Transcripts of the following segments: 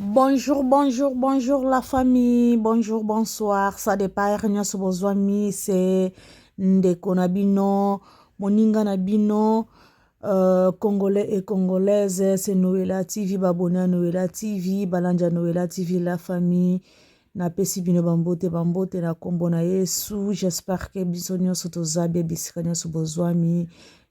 Bonjour, bonjour, bonjour la famille, bonjour, bonsoir, ça dépend heure nyonso bozwami, c'est ndeko na bino, moninga na bino, euh, congolais et congolaise, c'est Noëlla TV, babone ya Noëlla TV, balandi ya Noëlla TV, la famille, napesi bino bambote bambote na nkombo na Yesu, j'espère que biso nyonso toza bien bisika nyonso bozwami,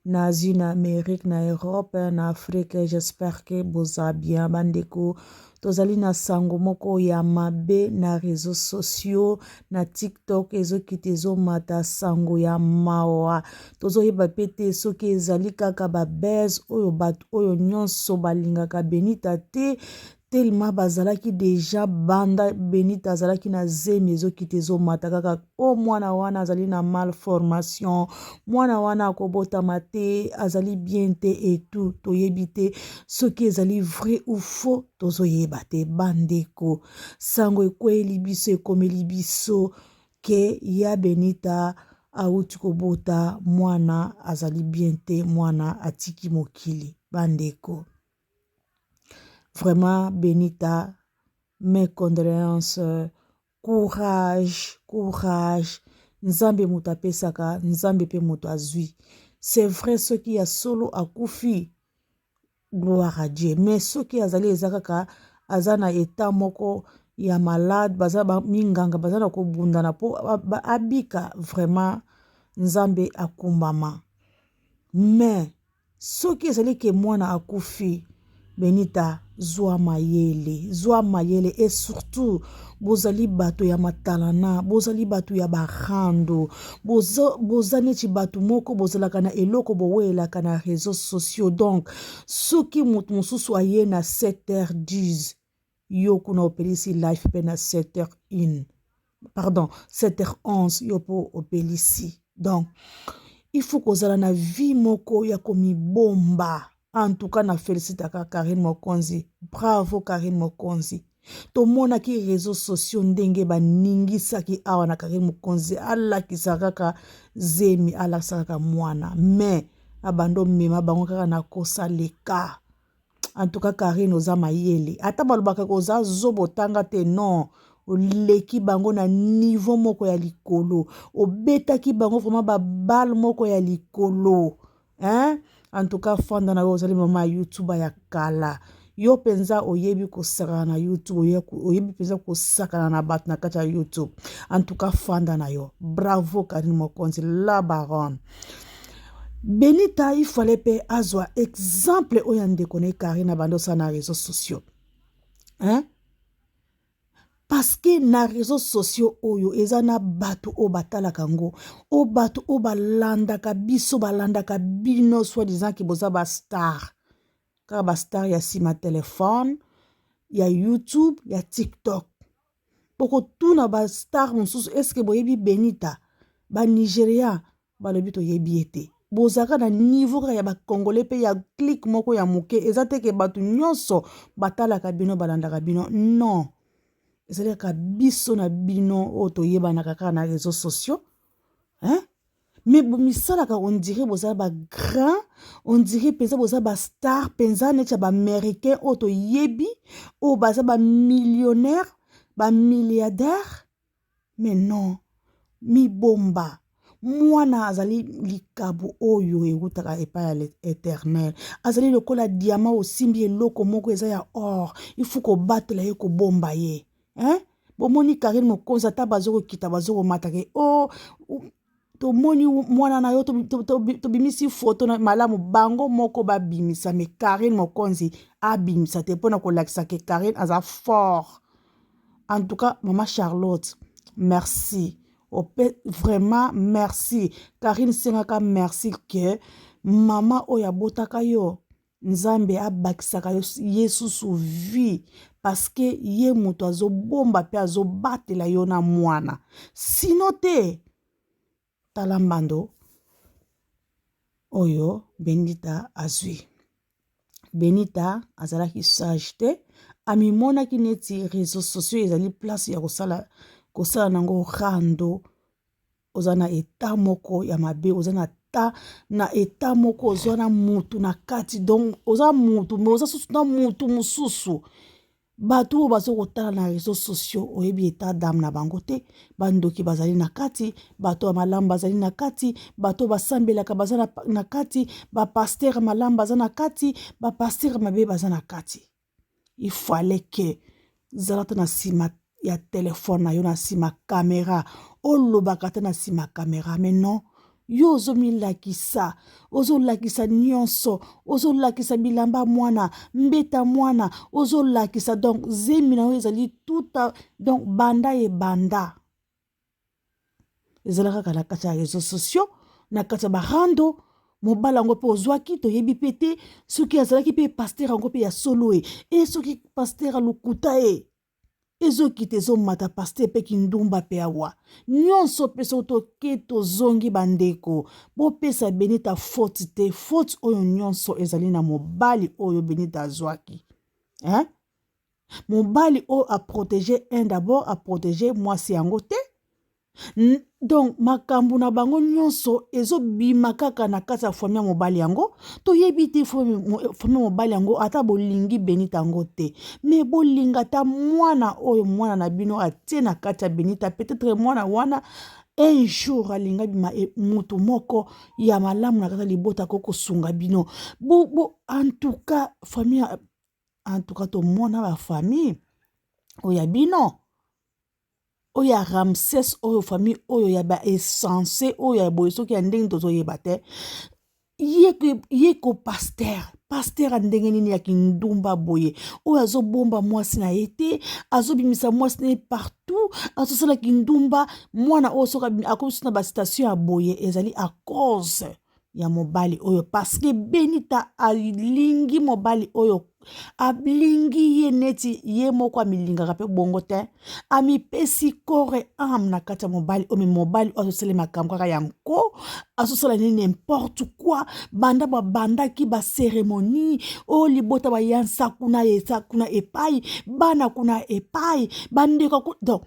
na Asie, na Amerique, na Europe, na Afrique. J'espère que boza bien bandeko. Tozali na sango moko ya mabe na réseaux sociaux, na TikTok ezokita ezomata sango ya mawa. Tozoyeba pe te soki ezali kaka ba buzz oyo bato oyo nyonso balingaka Benita te tellement bazalaki deja banda Benita azalaki na zemi ezokita ezomata kaka o oh, mwana wana azali na malformation mwana wana akobotama te azali bien te etout toyebi te soki ezali vrai ou faux tozoyeba te bandeko sango ekweyeli biso ekomeli biso ke ya Benita awuti kobota mwana azali bien te mwana atiki mokili bandeko Vraiment Benita mes condoléances courage courage nzambe moto apesaka nzambe mpe moto azwi c'est vrai soki ya solo akufi gloire à Dieu mais soki azali eza kaka aza na etat moko ya malade baza ba minganga baza na kobundana mpo abika vraiment nzambe akumbama mais Soki ezali ke mwana akufi Benita zwa mayele zwa mayele et surtout bozali bato ya matalana bozali bato ya barando boza, boza neti bato moko bozalaka na eloko bowelelaka na réseaux sociaux donc soki moto mosusu aye na 7h10 yo kuna opelisi life mpe na 7h1 pardon 7h11 yo mpo opelisi donc il faut kozala na vie moko ya komibomba en tout cas na felicitaka Karine Mokonzi bravo Karine Mokonzi tomonaki réseaux sociaux ndenge baningisaki awa na Karine Mokonzi alakisa kaka zemi alakisa kaka mwana mais abanda omema bango kaka na kosaleka en tout cas Karine oza mayele ata balobaka oza zoba otanga te non oleki bango na niveau moko ya likolo obetaki bango vraiment babale moko ya likolo hein? en tout cas fanda na yo ozali mama ya youtube ya kala yo mpenza oyebi kosakana na youtube oyebi mpenza kosakana na bato na kati ya youtube en tout cas fanda na yo bravo karine mokonzi la baronne Benita il fallait pe azwa exemple oyo ya ndeko na ye Karine abandi osala na réseaux sociaux hein? parce que na réseaux sociaux oyo eza na bato oyo batalaka yango oyo bato oyo balandaka biso balandaka bino soit disant ke boza bastar kaka bastar ya nsima telefone ya youtube ya tiktok bokotuna bastar mosusu eske boyebi benita banigeria balobi toyebi ye te bozalaka na niveau kaka ya bacongolais mpe ya clique moko ya moke eza te ke bato nyonso batalaka bino balandaka bino non ezali kaka biso na bino oyo toyebanaka kaka na réseaux sociaux hein? mais bomisalaka ondire boza bagrand ondire mpenza boza bastar mpenza neti ya baaméricain oyo toyebi oyo baza bamillionnaire bamilliardaire Mais non, mibomba. Mwana azali likabo oyo ewutaka epai ya l'Eternel. Azali lokola diamant osimbi eloko moko eza ya or, il faut kobatela ye kobomba ye. Hein? Bomoni Karine Mokonzi ata bazo kokita bazo komata ke oh tomoni mwana na yo tobimisi foto na malamu bango moko babimisa me Karine Mokonzi abimisa te mpo na kolakisa ke Karine aza fort. En tout cas, maman Charlotte, merci. Ope, vraiment merci. Karine sengaka merci que mama oyo abotaka yo Nzambe abakisaka yo ye susu vie parce que ye moto azobomba mpe azobatela yo na mwana sino te tala mbando oyo Benita azwi. Benita azalaki sage te, amimonaki neti réseaux sociaux ezali place ya kosala kosala nango rando. Oza na etat moko ya mabe, oza na ta na etat moko oza na mutu na kati, donc oza mutu mais oza susu na mutu mosusu. Bato oyo bazo kotala na réseaux sociaux oyebi etat d'âme na bango te. Bandoki bazali na kati, bato ya malamu bazali na kati, bato oyo basambelaka baza na kati, ba pasteur ya malamu baza na kati, ba pasteur ya mabe baza na kati. Il fallait que zala ata na nsima ya telefone na yo, na nsima kamera, olobaka ata na nsima kamera, mais non, yo ozomilakisa, ozolakisa nyonso, ozolakisa bilamba mwana, mbeta mwana, ozolakisa donc zemi na yo ezali tout à, donc banda ebanda ezala kaka na kati ya réseaux sociaux, na kati ya barando. Mobali yango mpe ozwaki, toyebi mpe te soki azalaki mpe pasteur yango mpe ya solo e, e soki pasteur ya lokuta e, ezokita ezomata, pasteur mpe kindumba mpe awa nyonso mpe. Soki toke tozongi, bandeko, bopesa Benita faute te. Faute oyo nyonso ezali na mobali oyo Benita azwaki, hein? Mobali oyo aprotege un d'abord, aprotege mwasi yango te. Donc makambo na bango nyonso ezobima kaka na kati ya famille ya mobali yango. Toyebi te famille mobali yango. Ata bolingi Benita yango te, mais bolinga ata mwana oyo mwana na bino atie na kati ya Benita. Peut-être mwana wana un jour alinga bima e, motu moko ya malamu na kati ya libota, akoki kosunga bino. Bo, bo, en tout cas famille, en tout cas tomona bafamille oyo ya bino, oyo ya Ramses, oyo famille oyo ya baessence, oyo ya boye, soki ya ndenge tozoyeba te. Ye ko pasteur, pasteur ya ndenge nini ya kindumba boye, oyo azobomba mwasi na ye te, azobimisa mwasi na ye partout, azosala kindumba. Mwana oyo soki akomisi na bastation ya boye, ezali à cause ya mobali oyo, parce que Benita alingi mobali oyo, alingi ye neti ye moko amilingaka mpe bongo te. Amipesi corps et âme na kati ya mobali oyo, mais mobali oyo azosala makambo kaka ya nko, azosala nini, n'importe quoi. Banda babandaki bacérémonie oyo, libota bayansa kuna, esa kuna epai, bana kuna epai, bandeko, donc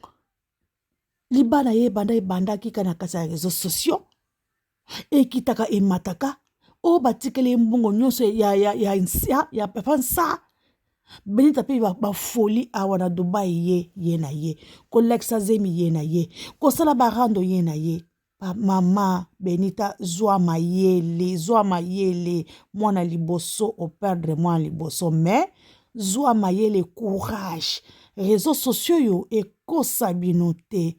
libala ye ebanda ebandaki kaka na kati ya réseaux sociaux, ekitaka emataka, oyo batikeli ye mbongo nyonso ya, ya, ya, ya, ya papa nsa Benita mpe bafoli awa na Dubai, ye ye na ye kolakisa zemi, ye na ye kosala barando, ye na ye. Mama Benita, zwa mayele, zwa mayele. Mwana liboso operdre mwana liboso, mais zwa mayele, courage. Réseaux sociaux oyo ekosa bino te,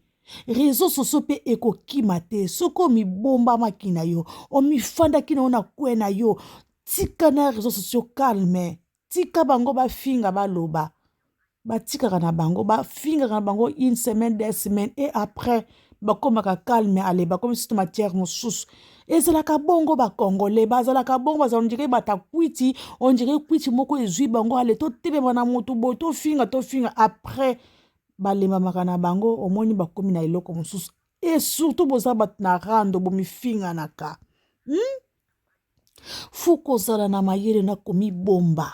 réseaux sociaux mpe ekokima te. Soki omibombamaki na yo, omifandaki na yo na kwe na yo, tika na réseaux sociaux calme, tika bango bafinga, baloba, batikaka na bango, bafingaka na bango une semaine, 2 semaines, et après bakomaka calme. Ale, bakomi surtout matière mosusu. Ezalaka bongo, bacongolais bazalaka bongo, bazala on dirait bata kwiti, on dirait kwiti moko ezwi bango. Ale, totelema na motu boye, tofinga, tofinga, après balembamaka na bango, omoni bakomi na eloko mosusu. Et surtout boza bato na rando, bomifinganaka, Fu kozala na mayele na komibomba.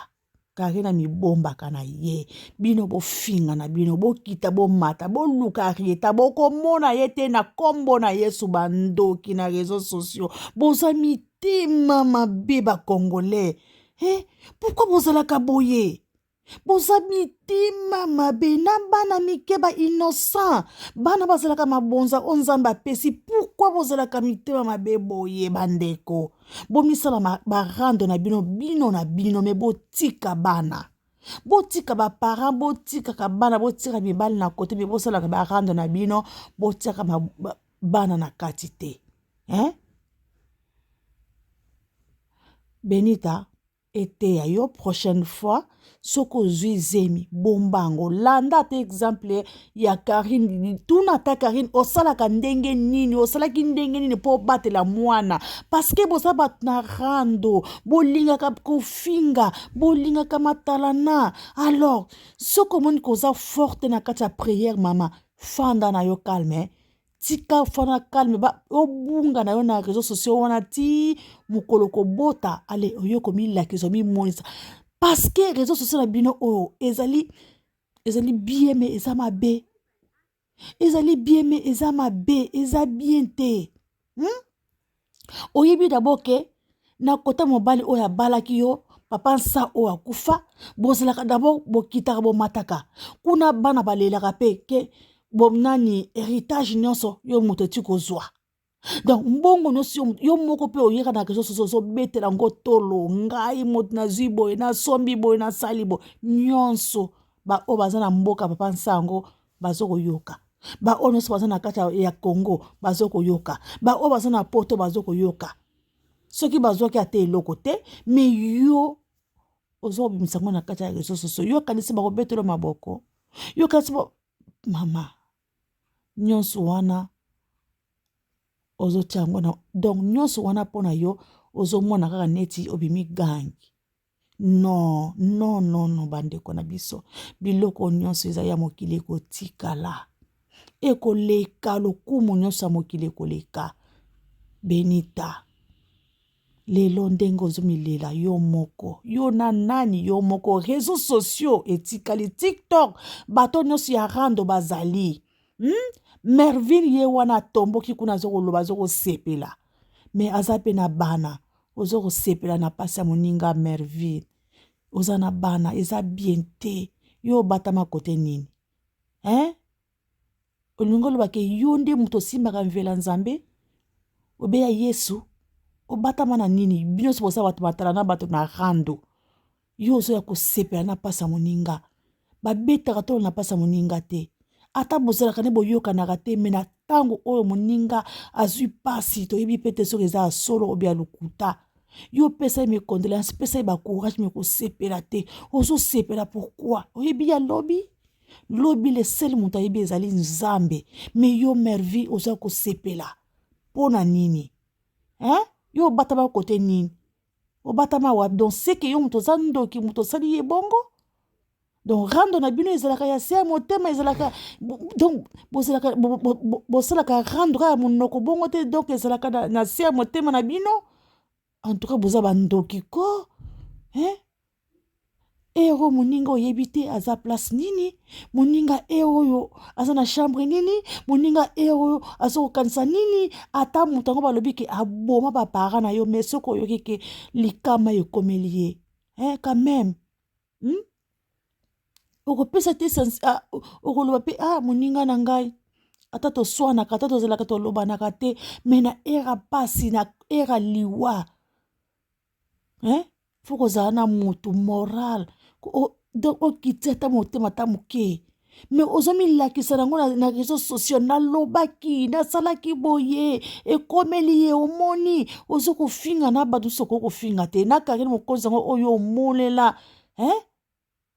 Karine amibombaka na ye. Bino bofinga na bino, bokita, bomata, boluka Rieta, bokomona ye te na nkombo na Yesu. Bandoki na réseaux sociaux, boza mitema mabe, bacongolais. Eh, pourquoi bozalaka boye? Boza mitema mabe na bana mike, ba innocent, bana bazalaka mabonza oyo Nzambe apesi. Pourquoi bozalaka mitema mabe boye, bandeko? Bomisala barando na bino, bino na bino, mais botika bana, botika baparent, botikaka bana, botika mibali na kote, mais bosalaka barando na bino, botiaka bana na kati te, hein? Benita, eteya yo. Prochaine fois soki ozwi zemi, bomba yango. Landa ata exemple ya Karine, tuna ata Karine osalaka ndenge nini, osalaki ndenge nini mpo obatela mwana, parce que boza bato na rando, bolingaka kofinga, bolingaka matalana. Alors soki omoni koza forte na kati ya prière, mama, fanda na yo calme, tika fana calme, obunga na yo na réseaux sociaux wana ti mokolo kobota. Ale, oyo komilakisa, omimonisa, parce que réseaux sociaux na bino oyo ezali, ezali bien mais eza mabe, ezali bien mais eza mabe, eza bien te, Oyebi d'abord que na kota mobali oyo abalaki yo. Papa Nsa oyo akufa, bozalaka d'abord bokitaka bomataka kuna, bana balelaka mpe ke bonani héritage nyonso yo moto eti kozwa. Donc mbongo nyonso yo moko mpe oyeka na réseau sociaux, ozobetela yango tolo: ngai moto nazwi boye, nasombi boye, nasali boye. Nyonso baoyo baza na mboka papa Nsango baza koyoka, baoyo nyonso baza na kati ya Congo baza koyoka, baoyo baza na Poto baza koyoka. Soki bazwaki ata eloko te, mais yo oza kobimisa yango na kati ya réseau sociaux, yo kanisi bakobetela maboko, yo kanisi mama nyonso wana ozotia yango na. Donc nyonso wana mpo na yo ozomona kaka neti obimi gangi. Non, non, non, non, bandeko na biso, biloko nyonso eza ya mokili ekotikala, ekoleka. Lokumu nyonso ya mokili ekoleka. Benita, lelo ndenge ozomilela yo moko, yo na nani, yo moko, réseaux sociaux etikali, TikTok, bato nyonso ya rando bazali, Mervine ye wana atomboki kuna, aza koloba, aza kosepela, mais aza mpe na bana. Oza kosepela na mpasi ya moninga. Mervine, oza na bana, eza bien te. Yo obatama kote nini, hein? Olingi olobake yo nde moto osimbaka mvela Nzambe obeya Yesu? Obatama na nini? Bino nyonso boza bato batala na bato na rando. Yo ozoya kosepela na mpasi ya moninga. Babetaka tolo na mpasi ya moninga te, ata bozalaka nde boyokanaka te. Mais na ntango oyo moninga azwi mpasi, toyebi mpe te soki eza ya solo obi ya lokuta. Yo pesa ye mes condoléances, pesa ye bacourage, mais kosepela te. Ozosepela pourquoi? Oyebi ya lobi lobi, le seul moto ayebi ezali Nzambe. Mais yo Mervi, oza kosepela mpo na nini, hein? Yo obatama kote nini? Obatama wapi? Donc seke yo moto oza ndoki, moto osali ye bongo. Donc rando na bino ezalaka ya se ya motema, ezalaka donc bozalaka bosalaka rando kaka monoko bongo te. Donc ezalaka na se ya motema na bino. En tout cas boza bandoki ko, hein? Ero moninga oyebi te aza place nini, moninga ere oyo aza na chambre nini, moninga ere oyo aza kokanisa nini. Ata moto yango balobi ke aboma baparent na yo, mais soki oyoki ke likama ekomeli ye, hein, quand même, Okopesa te, ah, okoloba mpe: ah, moninga na ngai, ata toswanaka, ata tozalaka tolobanaka te, mais na era pasi, na era liwa, hein? Faut kozala na motu moral. Donc okiti ata motema ata moke, mais ozomilakisa nango na réseau sociaux: nalobaki, nasalaki boye, ekomeli ye. Omoni, oza kofinga na bato soki okofinga te na Karine Mokonzi yango oyo omonela, hein?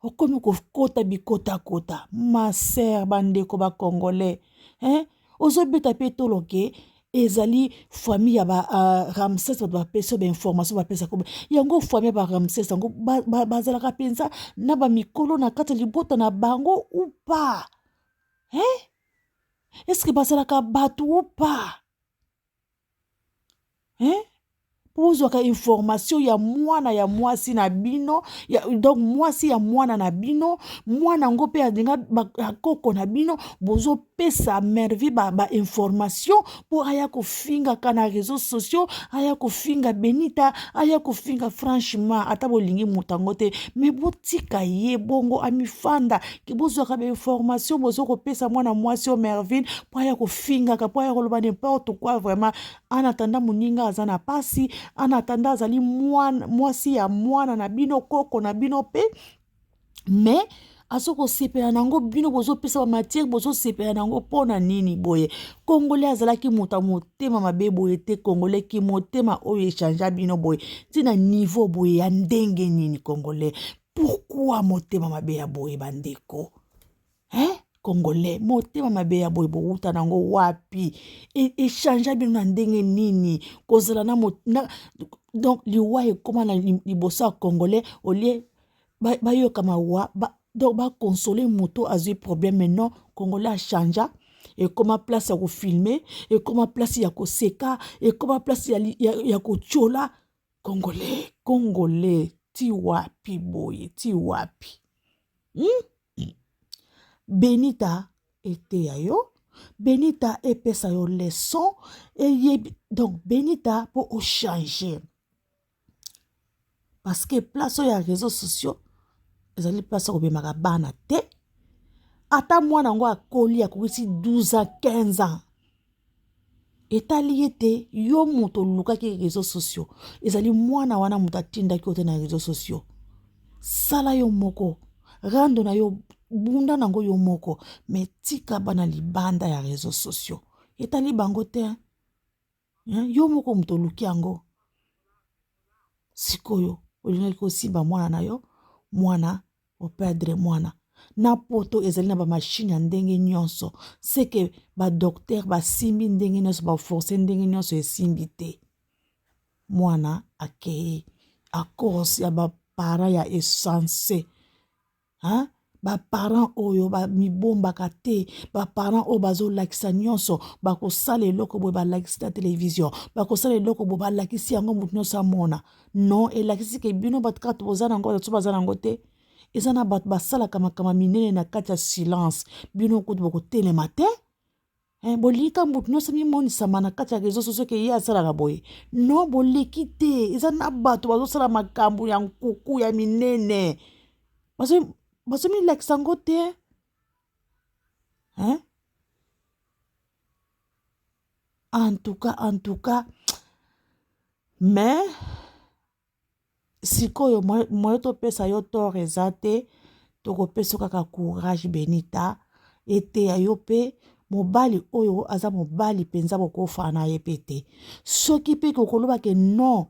Okomi kokota bikotakota. Ma sœur, bandeko bacongolais, hein? Ozobeta mpe tolo ke ezali famille ya ba Ramses, bato bapesi yo bainformation, bapesaka yango. Famille ya ba Ramses yango bazalaka mpenza na bamikolo na kati ya libota na bango ou pas, hein? Est-ce bazalaka bato ou pas, hein? Mpo ozwaka information ya mwana ya mwasi na bino ya, donc mwasi ya mwana na bino, mwana yango mpe alinga bakoko na bino, bozopesa Mervi bainformation ba mpo aya kofingaka na réseaux sociaux, aya kofinga Benita, aya kofinga. Franchement, ata bolingi moto yango te, mais botika ye bongo amifanda. Ke bozwaka bainformation, boza kopesa mwana mwasi oyo Mervine mpo aya kofingaka, mpo aya koloba n'importe quoi. Vraiment, en attendant moninga aza na pasi, en attendant azali mwasi ya mwana na bino, koko na bino mpe, mais aza kosepela nango. Bino bozopesa bamatière, bozosepela nango mpo na nini boye? Congolais azalaki moto ya motema mabe boye te. Congolais, ki motema oyo echangea bino boye ntina niveau boye ya ndenge nini? Congolais, pourquoi motema mabe ya boye, bandeko, hein? Congolais, motema mabe ya boye bowuta nango wapi? Echangea bino na ndenge nini? Kozala na donc liwa ekóma na liboso ya Congolais, olie bayoka mawa ba, donc baconsole moto azwi problème. Mais non, Congolais achangea, ekóma place ya kofilmer, ekóma place ya koseka, ekóma place ya kotiola. Congolais, Congolais, ti wapi boye? Ti wapi, Benita eteya yo, Benita epesa yo leçon, eyebi. Donc Benita, mpo ochange. Parce que place oyo ya réseaux sociaux ezali place ya kobemaka bana te. Ata mwana yango akoli, akokisi 12 ans, 15 ans, etali ye te. Yo moto olukaki réseaux sociaux, ezali mwana wana moto atindaki yo te na réseaux sociaux. Sala yo moko rando na yo, bunda nango yo moko, mais tika bana libanda ya réseaux sociaux, etali bango te. Yo moko moto oluki yango. Sikoyo olingaki kosimba mwana na yo, mwana operdre mwana na poto. Ezali na bamashine ya ndenge nyonso, seke badocteur basimbi ndenge nyonso, baforce ndenge nyonso, esimbi te. Mwana akei à cause ya baparent ya insensé, hein? Baparent oyo bamibombaka te, baparent oyo bazolakisa nyonso. Bakosala eloko boye, balakisi na televizio. Bakosala eloko boye, balakisi yango, moto nyonso amona. Non, elakisi ke bino bato kaka boza nango, bato baza nango te. Eza na bato basalaka makambo minene na kati ya silence. Bino kutu bokotelema te. Eh, bolika moto nyonso mimonisama na kati ya réseau sociaux ke ye asalaka boye. Non, boleki te. Eza na bato bazosala makambo ya nkuku ya minene, bazomilakisa yango te, hein? En tout cas, en tout cas, mais sikoyo moye topesa yo tort eza te. Tokopesa kaka courage, Benita. Eteya yo mpe. Mobali oyo aza mobali mpenza, bokofa na ye mpe te. Soki mpe kokoloba ke non,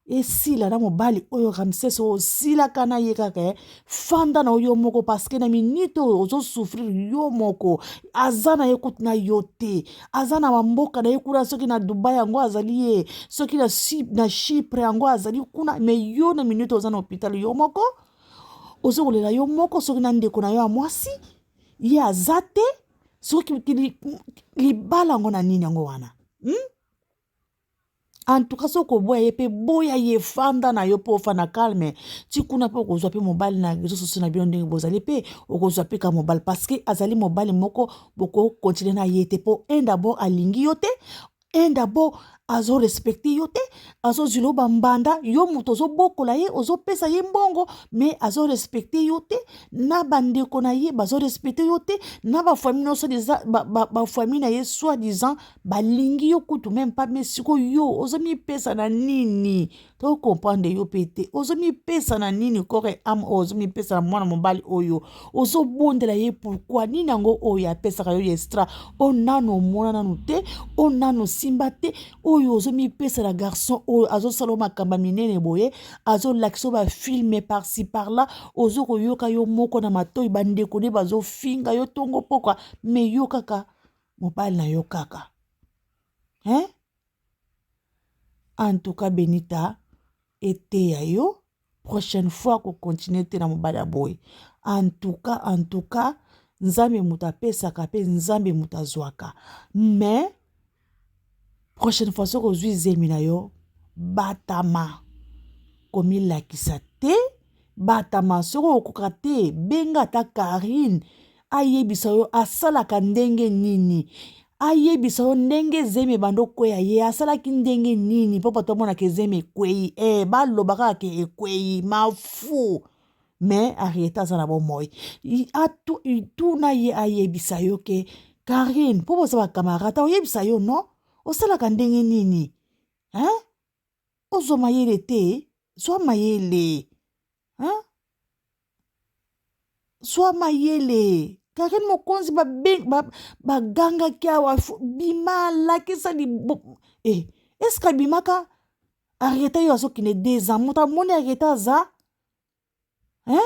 esila na mobali oyo Ramses, osilaka na ye kaka. Fanda na yo moko, parce que na minute oyo ozosouffrir yo moko. Aza na ye kutu na yo te, aza na bamboka na ye kuna, soki na Dubai yango azali ye, soki na Chypre yango azali kuna. Mais yo na minute oza na hôpital yo moko, ozokolela yo moko, soki na ndeko na yo ya mwasi, ye aza te. Soki libala yango na nini yango wana, En tout cas, soki oboya ye mpe, boya ye, fanda na yo mpo ofanda calme ti kuna mpe okozwa mpe mobali na réseau sociaux na bino. Ndenge bozali mpe, okozwa mpe ka mobali, parce que azali mobali moko bokocontinuer na ye te. Mpo un, d'abord alingi yo te. Un, d'abord azorespecter yo te. Azozwila yo bambanda. Yo moto ozobokola ye, ozopesa ye mbongo, mais azorespecter yo te. Na bandeko na ye bazorespecter yo te, na bafamille nyonso, bafamille na ye soi disant balingi yo kutu même pas. Mais sikoyo yo ozomipesa na nini? Tocomprendre yo mpe te. Ozomipesa na nini, corps et âme oyo ozomipesa na mwana mobali oyo ozobondela ye? Pourquoi? Nini yango oyo apesaka yo extra, oyo nanu omona nanu te, oyo nanu osimba te, oyo ozomipesa na garçon oyo azosala yo makambo minene boye, azolakisa yo bafilm par-ci par-là, ozo koyoka yo moko na matoi, bandeko nde bazofinga yo ntongo pokwa, mais yo kaka mobali na yo kaka, hein? En tout cas, Benita, eteya yo. Prochaine fois kocontinuer te na mobali ya boye. En tout cas, en tout cas, Nzambe moto apesaka mpe Nzambe moto azwaka. Mais prochaine fois, soki ozwi zemi na yo, batama, komilakisa te, batama. Soki okoka te, benga ata Karine, ayebisa yo asalaka ndenge nini, ayebisa yo ndenge zemi ebanda okweya, ye asalaki ndenge nini mpo bato bamonaka zemi ekwei. Baloba kaka ke ekwei mafu, mais Arieta aza na bomoi. Tuna ye, ayebisa yo ke Karine, mpo boza bacamarade, oyebisa yo non, osalaka ndenge nini, hein? Ozwa mayele te, zwa mayele, hein? Zwa mayele. Karine Mokonzi, bagangaki awa bima, alakisa libo. Est-ce abimaka? Arieta oyo azokende 2 ans, moto amoni Arieta aza, hein?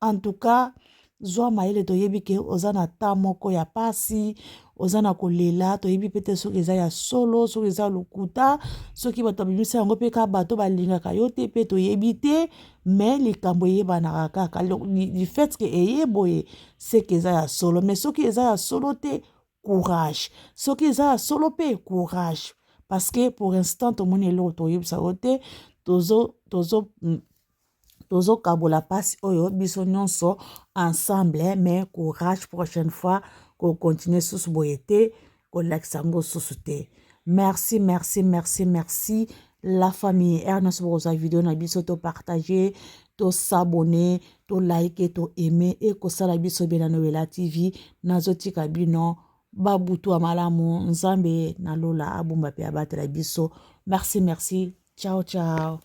En tout cas, zwa mayele. Toyebi ke oza na ta moko ya pasi, oza na kolela. Toyebi mpe te soki eza ya solo, soki eza lokuta, soki bato babimisa yango mpe kaka bato balingaka yo te mpe toyebi te. Mais likambo eyebanaka kaka du fait ke eye boye, seke eza ya solo. Mais soki eza ya solo te, courage. Soki eza ya solo mpe, courage, parce que pour l'instant tomoni eloko toyebisa yo te. Tozo tozo tozokabola mpasi oyo biso nyonso ensemble. Mais courage, prochaine fois kocontinuer susu boye te, kolakisa yango susu te. Merci, merci, merci, merci. La famille, heure nyonso bokozwa video na biso, to partager, to s'abonner, to like, to aimer, ekosala biso bien na Noela TV. Nazotika bino babutu ya malamu. Nzambe na lola abomba mpe abatela biso. Merci, merci, ciao ciao.